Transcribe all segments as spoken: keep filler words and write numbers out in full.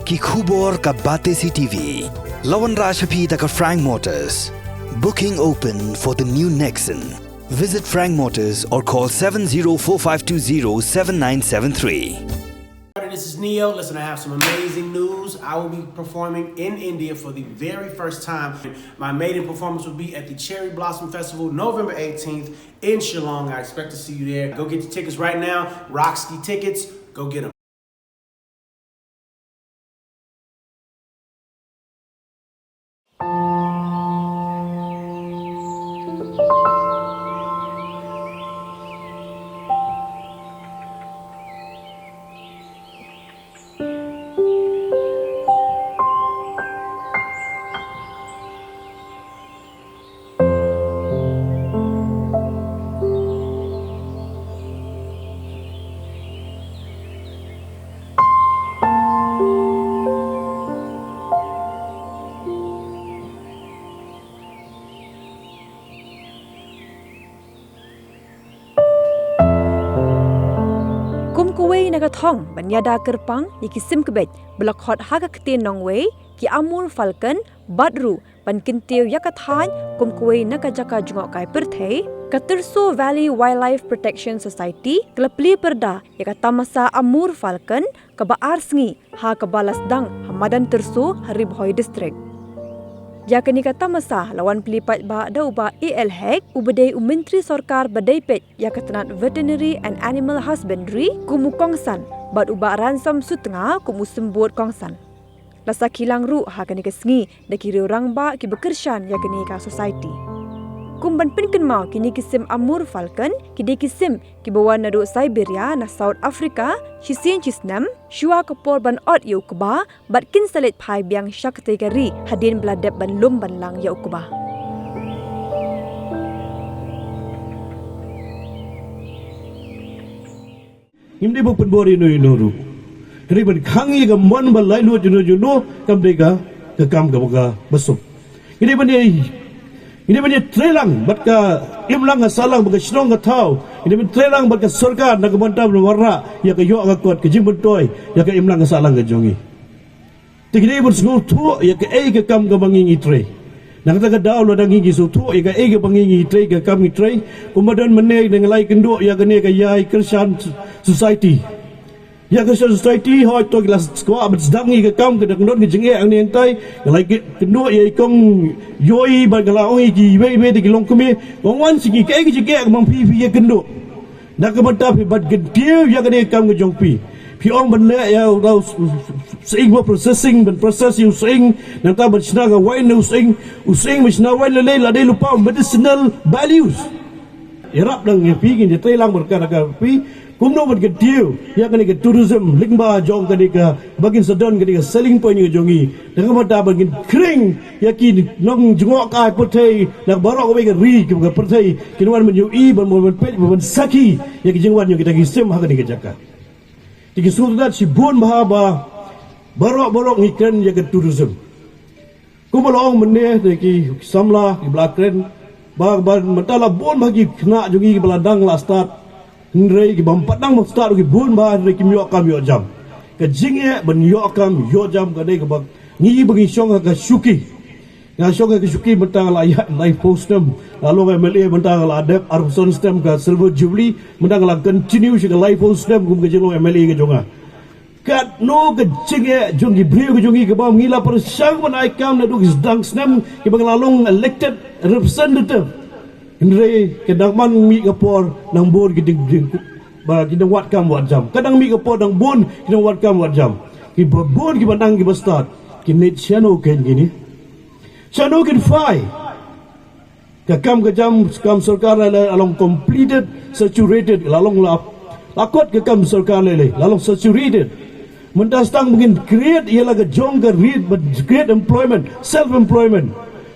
Ki khubor ka Batesi T V. La wanrah sha phi da ka Frank Motors. Booking open for the new Nexon. Visit Frank Motors or call seven zero four five two zero seven nine seven three. This is Neo. Listen, I have some amazing news. I will be performing in India for the very first time. My maiden performance will be at the Cherry Blossom Festival, November eighteenth in Shillong. I expect to see you there. Go get your tickets right now. Roxy Tickets. Go get 'em. Kum kawei na ka thong ban ïada kyrpang ïa ki sim kbeit ba la khot ha ka ktien nongwei, ki Amur Falcon, bad ruh ban kyntiew ïa ka thaiñ kum kawei na ka jaka jngohkai pyrthei, ka Tyrso Valley Wildlife Protection Society ka la plie pyrda ïa ka tamasa Amur Falcon kaba ar sngi ha kaba la sdang ha madan Tyrso ha Ri Bhoi District. Ïa kane ka tamasa la wan plie paidbah da u Bah A L Hek uba dei u Myntri Sorkar ba dei peit ïa ka tnat Veterinary and Animal Husbandry kum u kongsan bad u Bah Ransom Sutnga kum u symbud kongsan. La sakhi lang ruh ha kane ka sngi da ki riew rangbah kiba kyrshan ïa kane ka society. Kum ban pynkynmaw, kine ki sim Amur Falcon ki dei ki sim kiba wan naduh Siberia na South Africa shisien shisnem, shuwa ka por ban ot ïa u kba, bad kin sa leit phai biang sha katei ka ri hadien ba la dep ban lum ban lang ïa u kba. Ngim dei ban pynbor ïano ïano ruh. Ka dei ban khang ïa ka mon ba laitluid ïano ïano, kam dei ka, ka kam kaba ka basuk. Ngi dei ban ïa, ngi dei ban ïa trei lang bad ka imlang ka sahlang bad ka shnong ka thaw. Ngi dei ban trei lang bad ka sorkar na ka bynta ban wanrah ïa ka ïoh ka kot, ka jingmyntoi ïa ka imlang ka sahlang ka jong ngi. Te ngi dei ban sngewthuh ïa kaei ka kam kaba ngi ngi trei. Na kata ka daw, lada ngi ngi sngewthuh ïa kaei kaba ngi ngi trei, ka kam ngi trei, kumba don mynne, ngi la ïakynduh ïa kane ka Ïai Kyrshan Society. Ïa ka Social Society, hooid, to ki la kwah ban sdang ïa ka kam, ka dang don ka jingeh hangne hangtai. Nga la ïakynduh ïa i kong Yoi bad nga la ong ïa kiwei kiwei de ki longkmie, nga ong, wan sha ngi, kaei ka jingeh kaba phi phi ïakynduh? Na ka bynta phi ban kyntiew ïa kane ka kam ka jong phi. Phi ong ban leh ïa u, u, u, sying ba processing, ban process ïa u sying, nangta ban shna ka wine na u sying, u sying ban shna wine lei lei la dei lypa medicinal values. Ïarap lang ïa phi, ngin ïa trei lang bad ka, ka phi. Kumno ban kyntiew ïa kane ka tourism lyngba jong kane kaba kin sa don kane ka selling point ka jong ngi. Te ka mut ba ngin khring ïa ki nongjngohkai pyrthei na baroh kawei ka ri, ka pyrthei, kin wan ban ïohi, ban, ban peit, ban sakhi ïa ki jingwan jong kita ki sim ha kane ka jaka. Te ki sngewtynnat shibun bha ba baroh baroh ngi kren ïa ka tourism. Kumba la ong mynne da ki samla kiba la kren, ba, ba mynta la bun bha ki khynnah jong ngi kiba la dang la stad, hynrei kiba ym pat dang stad ruh ki bun bha, hynrei kim ïoh kam ïoh jam. Ka jingeh ban ïoh kam ïoh jam ka dei kaba ngi ba ngi shong ha ka shuki. Nga shong ha ka shuki mynta nga la ïaid laiphew snem, la long M L A, mynta nga la dep arphew san snem ka Silver Jubilee, mynta nga la continue sha ka laiphew snem kum ka jinglong M L A ka jong nga. Katno ka jingeh jong ki briew ki jong ngi kaba ngi la pyrshang ban ai kam naduh ki sdang snem kiba ngi la long elected representative. Hynrei ka dang man mih ka por nang bun ki ding, ding, ba ki dang wad kam wad jam. Ka dang mih ka por nang bun ki dang wad kam wad jam. Kiba bun kiba nang kiba stad. Ki mih shano kein kine? Shano kin phai? Ka kam ka jam, kam sorkar lei lei la long completed, saturated, la long la, la kot ka kam sorkar lei lei, la long saturated. Mynta tang ba ngin create ïa la ka jong ka ri, ban create employment, self employment.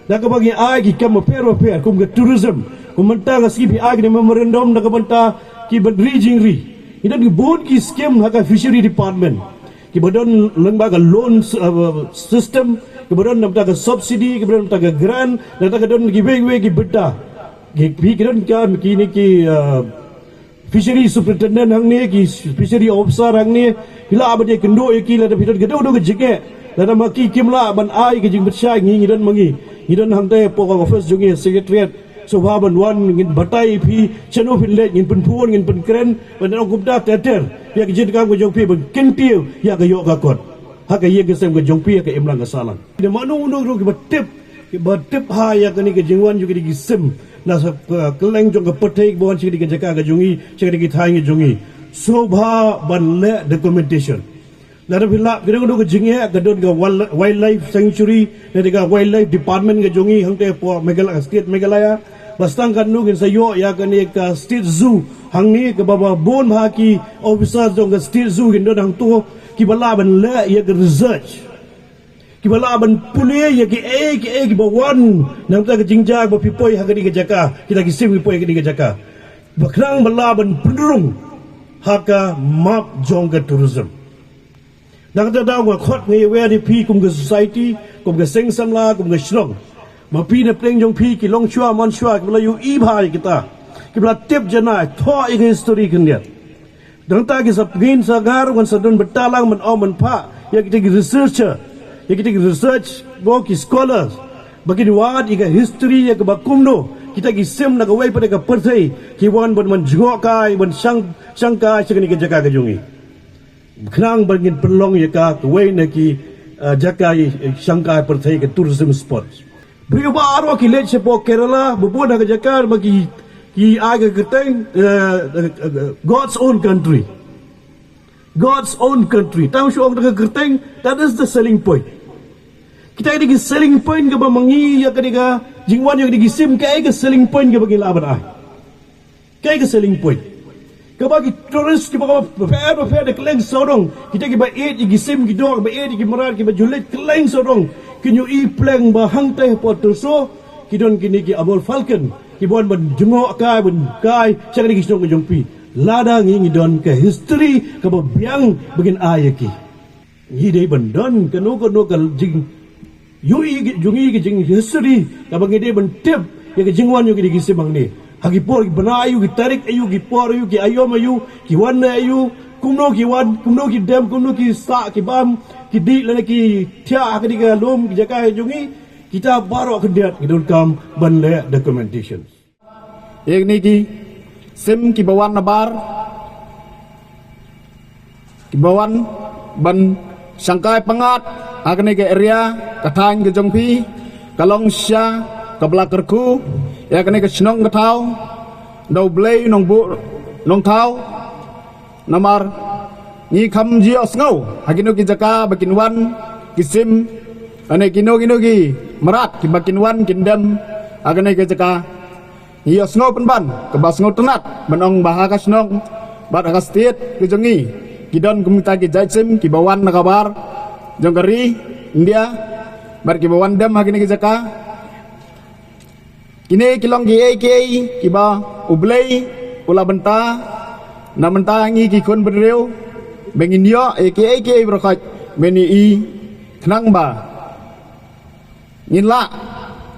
Da kaba ngi ai ki kam bapher bapher, kum ka tourism. Kum mynta ka sngi phi ai ka memorandum da ka bynta ki ban ri jingri. Ngi don ki bun ki scheme ha ka fishery department. Kiba don lyngba ka loan, uh, system, kiba don na bynta ka subsidy, kiba don na bynta ka grant, na bynta ka don kiwei kiwei ki bynta. Ki, ki, ki don ka, kine ki, uh, Fishery superintendent hangne, ki fishery officer hangne, ki lah ban ïakynduh ïa ki lada phi don ka dei ka jingeh. Lada ma ki kim lah ban ai ka jingpynshai, ngi ngi don ma ngi. Ngi don hangta hapoh office jong ngi, secretariat. Sngewbha ban wan, ngin batai ïa phi shano phin leit, ngin pynphone, ngin pynkren, ban ong kumta ter ter ïa ka jingkam ka jong phi, ban kyntiew ïa ka ïoh ka kot ha ka ïing ka sem ka jong phi ha ka imlang ka sahlang. Lada mano mano ruh kiba tip, kiba tip ha ïa kane ka jingwan jong kine ki sim na sa, uh, kylleng jong ka pyrthei, kiba wan sha kane ka jaka ka jong ngi, sha kane ka thaiñ ka jong ngi, sngewbha ban leh documentation. Lada phi lah, ka don ka jingeh, ka don ka wild-, wildlife sanctuary, lada ka wildlife department ka jong ngi hangta hapoh Meghalaya, state Meghalaya. Ba sdang katno ngin sa ïoh ïa kane ka state zoo hangne, kaba bun bha ki officer jong ka state zoo kin don hangto, kiba lah ban leh ïa ka research, kiba lah ban pule ïa kiei kiei kiba wan na ka bynta ka jingjia ba phi poi ha kane ka jaka, kita ki sim ki poi ha kane ka jaka, ba khnang ba lah ban pynrung ha ka map jong ka tourism. Na kata ka daw nga khot, nga ïawer ïa phi kum ka society, kum ka seng samla, kum ka shnong. Ma phi na pdeng jong phi ki longshuwa manshuwa kiba la ïohi bha ïa kita, kiba la tip janai, thoh ïa ka history khyndiat. Nangta ki sa pyngian sa ngar, ngan sa don bynta lang ban ong ban phah ïa kita ki researcher, ïa kita ki research, ba ki scholars, ba kin wad ïa ka history ïa kaba kumno kita ki sim na kawei pat ka pyrthei ki wan ban, ban jngoh kai, ban shang, shang kai sha kane ka jaka ka jong ngi. Khnang ba ngin pynlong ïa ka kawei na ki, eh, jaka, eh, shang kai pyrthei, ka tourism spot. Briew baroh ki leit shapoh Kerala, ba bun ha ka jaka ba ki, ki ai ka kyrteng, eh, eh, eh, God's own country. God's own country. Tang shu ong da ka kyrteng, that is the selling point. Kita ki dei ki selling point kaba ma ngi ïa kane ka jingwan ïa kane ki sim, kaei ka selling point kaba ngi lah ban ai? Kaei ka selling point? Kaba ki tourist kiba, kaba pher ba pher da kylleng sawdong, kita kiba ïeit ïa ki sim ki doh, kiba ïeit ïa ki mrad, kiba ju leit kylleng sawdong, kin ïohi pleng ba hangta hapoh Thursor ki don kine ki Amur Falcon, kiba wan ban jngoh kai, ban kai sha kine ki shnong ka jong phi. Lada ngi ngi don ka history kaba biang ba ngin ai ïa ki, ngi dei ban don kano kano ka jingïohi jong ngi, ka jinghistory, kaba ngi dei ban tip ïa ka jingwan jong kine ki sim hangne. Ha ki por ki bnai aïu, ki tarik aïu, ki por aïu, ki aïom aïu, ki wan aïu, kumno ki wan, kumno ki dem, kumno ki sah, ki bam, ki dih lane ki thiah ha kane ka lum, ki jaka jong ngi. Kita baroh khyndiat ngi donkam ban leh documentation. Ïa kine ki sim kiba wan nabar, kiba wan ban shangkai pyngngad ha kane ka area, ka thaiñ ka jong phi, ka long shisha kaba la kyrkhu ïa kane ka shnong ka thaw da U Blei Nongbuh Nongthaw. Namar ngi kham ju ïohsngew ha kino ki jaka ba kin wan ki sim, lane kino kino ki mrad kiba kin wan kin dem ha kane ka jaka. Ngi ïohsngew pynban kaba sngewtynnat ban ong ba ha ka shnong bad ha ka state ka jong ngi ki don kumta ki jait sim kiba wan na ka bar jong ka ri India bad kiba wan dem ha kine ki jaka. Kine ki long kiei kiei kiba U Blei u la bynta na bynta ngi ki khun bynriew, ba ngin ïoh ïa kiei kiei baroh khoit, ba ngin ïohi, khnang ba ngin lah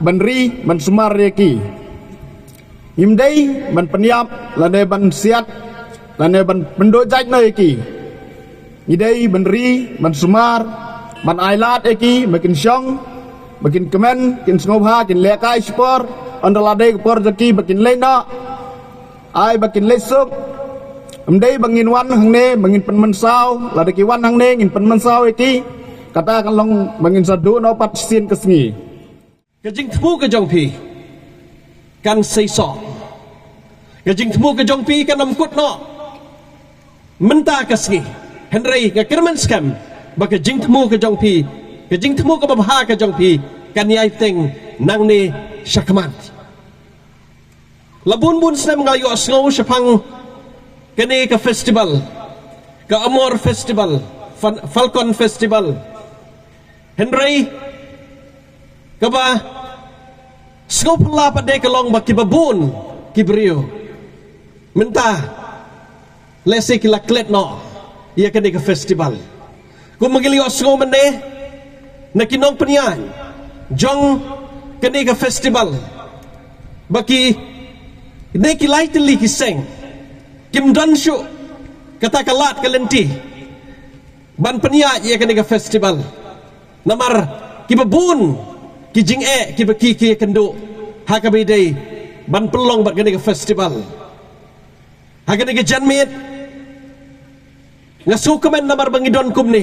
ban ri ban sumar ïa ki. Ngim dei ban pynïap lane ban siat lane ban pynduh jait noh ïa ki. Ngi dei ban ri ban sumar, ban ailad ïa ki ba kin shong, ba kin kmen, kin sngewbha, kin lehkai shipor, ynda la dei ka por jong ki ba kin leit noh, ai ba kin leit suk. Ym dei ba ngin wan hangne ba ngin pynmynsaw, lada ki wan hangne ngin pynmynsaw ïa ki, kata kan long ba ngin sa duh noh pat shisien ka sngi. Ka jingthmu ka jong phi kan seisoh. Ka jingthmu ka jong phi kan ym kut noh mynta ka sngi. Hynrei nga kyrmen skhem ba ka jingthmu ka jong phi, ka jingthmu kaba bha ka jong phi, kan ïai teng nangne shakhmat. La bun bun snem nga ïohsngew shaphang kane ka festival, ka Amur Festival, Fan-, Falcon Festival. Hynrei kaba sngewphylla pat de ka long ba kiba bun ki briew mynta lehse ki la klet noh ïa kane ka festival. Kumba ngi la ïohsngew mynne na ki nongpynïaid jong kane ka festival, ba kine ki lai tylli ki seng Kim don shuh kata ka lad ka lynti ban pynïaid ïa kane ka festival. Namar kiba bun ki jingeh kiba ki ki kynduh ha kaba ïadei ban pynlong bad kane ka festival. Ha kane ka janmiet nga sngewkmen namar ba ngi don kumne.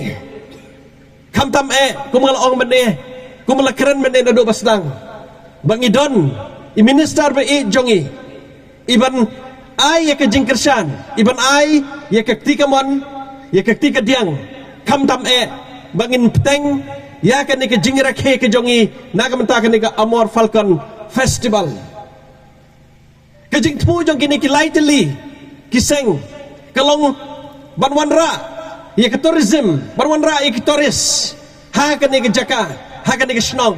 Khamtam eh, kum nga la ong mynne, kum la kren mynne naduh ba sdang, ba ngi don i minister ba ïeit jong ngi, iban ai ïa ka jingkyrshan, iban ai ïa ka kti kamon, ïa ka kti kadiang. Khamtam eh ba ngin bteng ïa kane ka jingrakhe ka jong ngi na ka bynta kane ka Amur Falcon Festival. Ka jingthmu jong kine ki lai tylli ki seng ka long ban wanrah ïa ka tourism, ban wanrah ïa ki tourist ha kane ka jaka, ha kane ka shnong.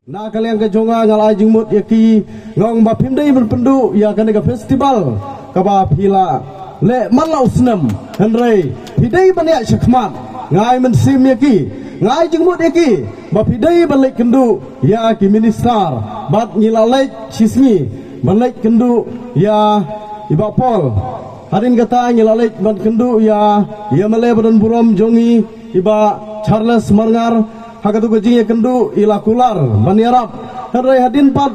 Na ka liang ka jong nga, nga la ai jingmut ïa ki, nga ong ba phim dei ban pynduh ïa kane ka festival kaba phi la leh man la u snem, hynrei phi dei ban ïaid shakhmat. Nga ai mynsiem ïa ki, nga ai jingmut ïa ki ba phi dei ban leit kynduh ïa ki minister, bad ngi la leit shisngi ban leit kynduh ïa i Bah Paul. Hadien kata ngi la leit ban kynduh ïa i M L A ba don burom jong ngi, i Bah Charles Marngar. Ha katu ka jingïakynduh i la kular ban ïarap, hynrei hadien pat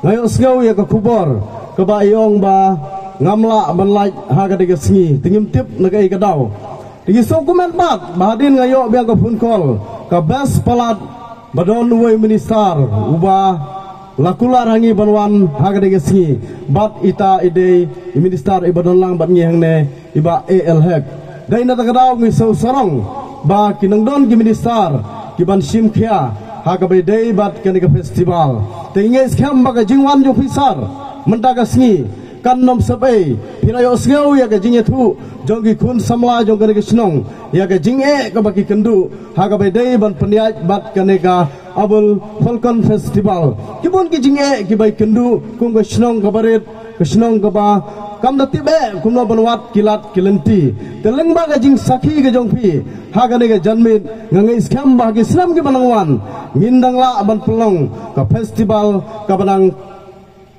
nga ïohsngew ïa ka khubor kaba i ong ba ngam lah ban lait ha kata ka sngi, te ngim tip na kaei ka daw. Te ngi sngewkmen pat ba hadien nga ïoh biang ka phone call, ka best palat ba don uwei u minister uba la kular ha ngi ban wan ha kata ka sngi, bad ita i dei i minister iba don lang bad ngi hangne, i Bah A L Hek. Dei na kata ka daw ngi sngewsarong ba ki nang don ki minister ki ban shim khia ha kaba ïadei bad kane ka festival. Te ngi ngeit skhem ba ka jingwan jong phi sir mynta ka sngi kan nym sep ei. Phi la ïohsngew ïa ka jingïathuh jong ki khun samla jong kane ka shnong ïa ka jingeh kaba ki kynduh ha kaba ïadei ban pynïaid bad kane ka Amur Falcon Festival. Ki bun ki jingeh kiba ki kynduh kum ka shnong kaba rit, ka shnong kaba kam da tip eh kumno ban wad ki lad ki lynti. Te lyngba ka jingsakhi ka jong phi ha kane ka janmiet, nga ngeit skhem ba ha ki snem kiba nang wan ngin dang lah ban pynlong ka festival kaba nang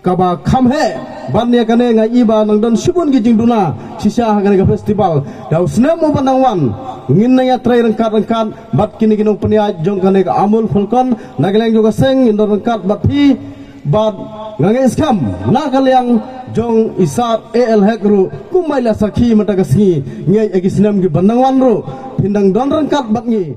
kaba kham heh ban ïa kane. Nga i ba nang don shibun ki jingduna shisha ha kane ka festival. Da u snem uba nang wan ngin nang ïatrei ryngkat ryngkat bad kine ki nongpynïaid jong kane ka Amur Falcon. Na ka liang jong ka seng ngin don ryngkat bad phi, bad nga ngeit skhem na ka liang jong i sir A L Hek ruh kumba i la sakhi mynta ka sngi, ngeit ha ki snem kiba nang wan ruh phin dang don ryngkat bad ngi.